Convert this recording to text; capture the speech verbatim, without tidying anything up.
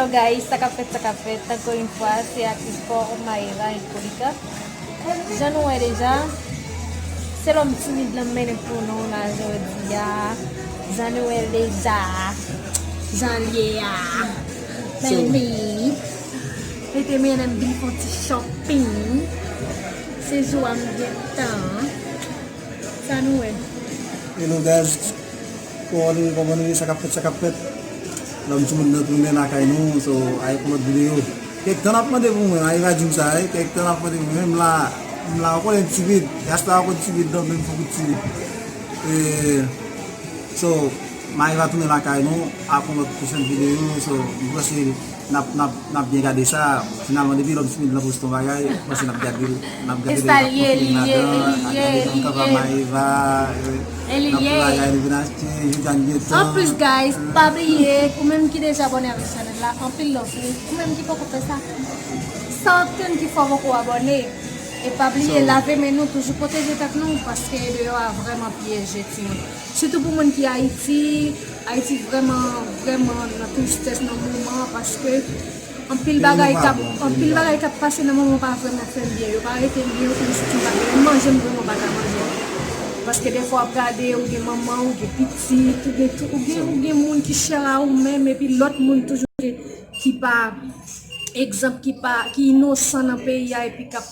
Hello guys, sa k ap fèt, sa k ap fèt. Ankò yon fwa, se atis pa w Maëva Incolita. Jan nou wè deja, se lòm timid lan mennen pou nou la jodi a. Jan nou wè deja, jan l ye a. Baby, mete mennen m vin fè yon ti shopping. Se jou a m gentan. Sa nou wè? Hello guys, kòman nou ye, kòman nou ye, sa k ap fèt, sa k ap fèt? Lòm timoun nan tounen lakay nou, so, avèk yon lòt videyo. Kèk tan n ap mande pou mwen, Maëva di m sa, wi, kèk tan n ap mande pou mwen, m la, m la, ou konnen timid, Rasta ankò timid, non, menm fòk ou timid. E, so, Maëva tounen lakay nou, ak yon lòt pwochèn videyo, so, m panse n ap, n ap, n ap byen gade sa. Finalman, depi lòm timid lan poste yon bagay, m panse n ap gade l, n ap gade l, n ap kontinye ladan, n ap gade l ankò pa Maëva, e, n ap fè bagay, nou vin achte, Viviane gentan. Anplis, guys, pa bliye, ou menm ki deja abòne avèk chanèl la, anpil love pou ou. Ou menm ki poko fè sa, sa w ap tann ki fè w poko abòne? E pa bliye, lave men nou, toujou pwoteje tèt nou, paske deyò a vrèman pyeje, timoun. Sitou pou moun ki Ayiti, Ayiti vrèman, vrèman nan tristès nan moman an, paske anpil bagay k ap, anpil bagay k ap pase nan moman pa vrèman fè m byen. Yo pa rete m byen, yo fin soti m pa gen manje, m vrèman pa ka manje. Paske defwa w ap gade, ou gen manman, ou gen pitit, ou gen tout, ou gen, ou gen moun ki chè a ou menm, epi lòt moun toujou ki, ki pa, egzanp, ki pa, ki inosan nan peyi a, epi k ap